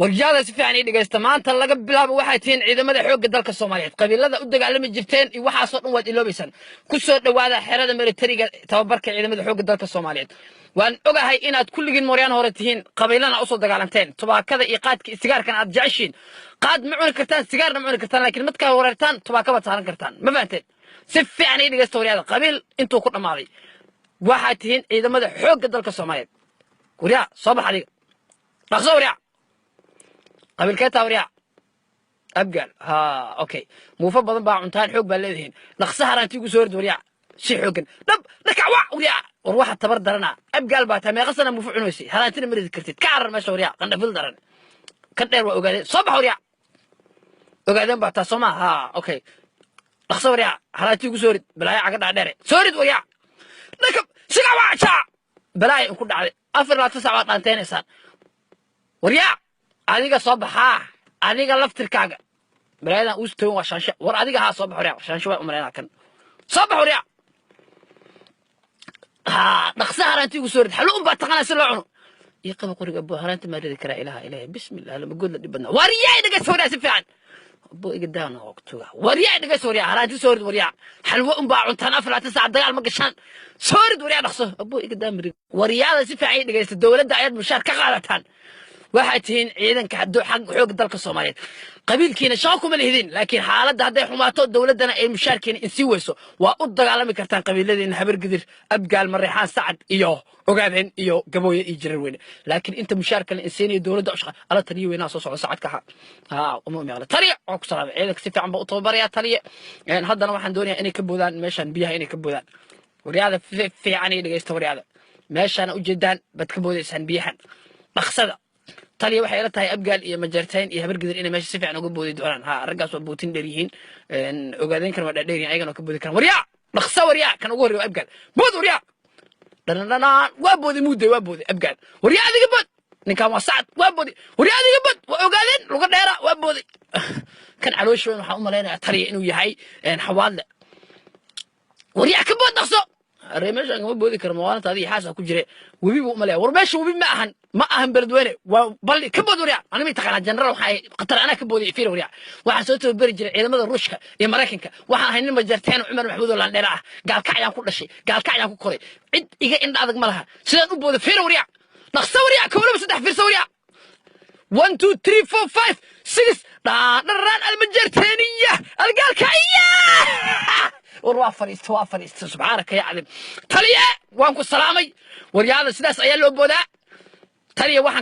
Waryaada, si fiican ii dhegaysta. Maanta laga bilaabo waxay tihiin ciidamada xoogga dalka Soomaaliyeed. Qabiilada u dagaalami jirteen iyo waxaasoo dhan waad iloobaysaan. Ku soo dhowaada xerada militariga, tababarka ciidamada xoogga dalka Soomaaliyeed. Waan ogahay inaad kulligiin mooryaan hore tihiin, qabiilana usoo dagaalanteen, tubaakada iyo qaadka iyo sigaarkana aad jeceshiin. Qaad ma cuni kartaan, sigaarna ma cuni kartaan, laakiin markaa wareertaan tubaaka baad saaran kartaan. Ma fahanteen? Si fiican ii dhegaysta, waryaada. Qabiil intuu ku dhammaaday, waxaad tihiin ciidamada xoogga dalka Soomaaliyeed. Waryaa, soo bax adiga, dhaqso. Waryaa, qabiilkee taa? Waryaa, Abgaal. Ha, okay, muufo badan baa cuntaan, xoog baa leedihiin. Dhaqso haraanti ugu soo rid, waryaa, si xooggan. Dhab dhakac wa. Waryaa, war waxa tabar darana. Abgaal baa taa. Meeqa sana muufo cunaysay? Haraantina ma ridi kartid. Ka carar meesha, waryaa, qandhafil daran. Kan dheer waa ogaadeen. Soo bax, waryaa, ogaadeen baa taa, soo maa? Ha, okay, dhaqso, waryaa, haraanti ugu soo rid. Balaayo caga dhaadheere, soo rid, waryaa. Dhakab siga waa balaayo inku dhacday. 24 saac baad dhaanteynaysaan. Waryaa, adiga soo baxaa, adiga laftirkaaga balaayadan uus togan waa shaanshe. War adiga, haa, soo bax, waryaa. Shaanshe waa umalaynaa kan. Soo bax, waryaa. Haa, dhaqsa haraanti ugu soo rid. Xallo un baa taqanaa si loo cuno. Ii qaba qoriga, abo. Haraanti maa ridi karaa? Ilaha ilaha, bismillah, lama good la dhib badnaa. Waryaa, dhegeysta, waryaa, si fiican. Abo, iga daana waqtiga. Waryaa, dhegeysta, waryaa, haraanti soo rid. Waryaa, xalwo un baa cuntaan, 24 saac dagaal ma gashaan. Soo rid, waryaa, dhaqso. Abo, iga daa marig. Waryaada, si fiican ii dhegeysta. Dowladda ayaad mushaar ka qaadataan. Waxaad tihiin ciidanka xag xoogga dalka Soomaaliyeed. Qabiilkiina shaqo kuma lihidin, laakiin xaaladda hadday xumaato, dowladdana ay mushaarkiina insii weyso, waa u dagaalami kartaan qabiiladiina: Habargidir, Abgaal, Mareexaan, Sacad iyo Ogaadeen iyo Gabooye iyo Jarar Weyne. Laakiin inta mushaar kale insiinayo dowladda u shaqa ala. Taliye weynaa soo socda, Sacadka. Ha ha, uma meeqla. Taliye, waa ku salaamay. Ciidanka si fiican baa u tababarayaa, taliye. Haddana waxaan doonayaa inay ka boodaan meeshan biyaha, inay ka boodaan. Waryaada, fiican iyo dhegeysta. Waryaada, meeshaana ujeedaan baad ka boodaysaan biyahan, dhaqsada. Taliya, waxay ila tahay Abgaal iyo Majartain iyo Habargidir inay meesha si fiican uga boodi doonaan. Ha, raggaas waa bootin dheer yihiin, ogaadeen kan waa dhaadheer yihiin, ayagana waa ka boodi karaan. Waryaa, dhaqso, waryaa. Kan ugu horreeya waa Abgaal. Bood, waryaa. Dhanadhanaan, waa booday, muuday, waa booday Abgaal. Waryaa, adiga bood. Ninkan waa Sacad, waa booday. Waryaa, adiga bood. Waa Ogaadeen, luga dheera, waa booday. Kan caloosha weyn waxaan u malaynayaa, taliya, inuu yahay Xawaadle. Waryaa, ka bood, dhaqso. Aree, meeshaan kama boodi karo, mawaalinta adiga xaasa ku jire. Webi buu umalaya. War meesha webi ma ahan, ma ahan Beledweyne, waa balli. Ka bood, waryaa. Aniga may taqaanaa general waxaa qatar anaa ka booday. Fiir, waryaa, waxaan soo tababari jiray ciidamada Ruushka iyo Maraykanka. Waxaan ahay nin Majarteen Cumar Maxamuud oo laandheera ah. Gaalkacyaan ku dhashay, gaalkacyaan ku koray. Cid iga indha adag ma laha. Sidaan u booday fiir, waryaa. Dhaqso, waryaa. Kowlaba saddex fiirsa, waryaa. One, two, three, four, five, six. Dhaadharaan almajarteeniya algaalkacya. War waa fadhiista, waa fadhiista. Subxaanaka ya cadim. Taliye, waan ku salaamay. Waryaada, sidaas ayaa loo boodaa, taliya. Waxaan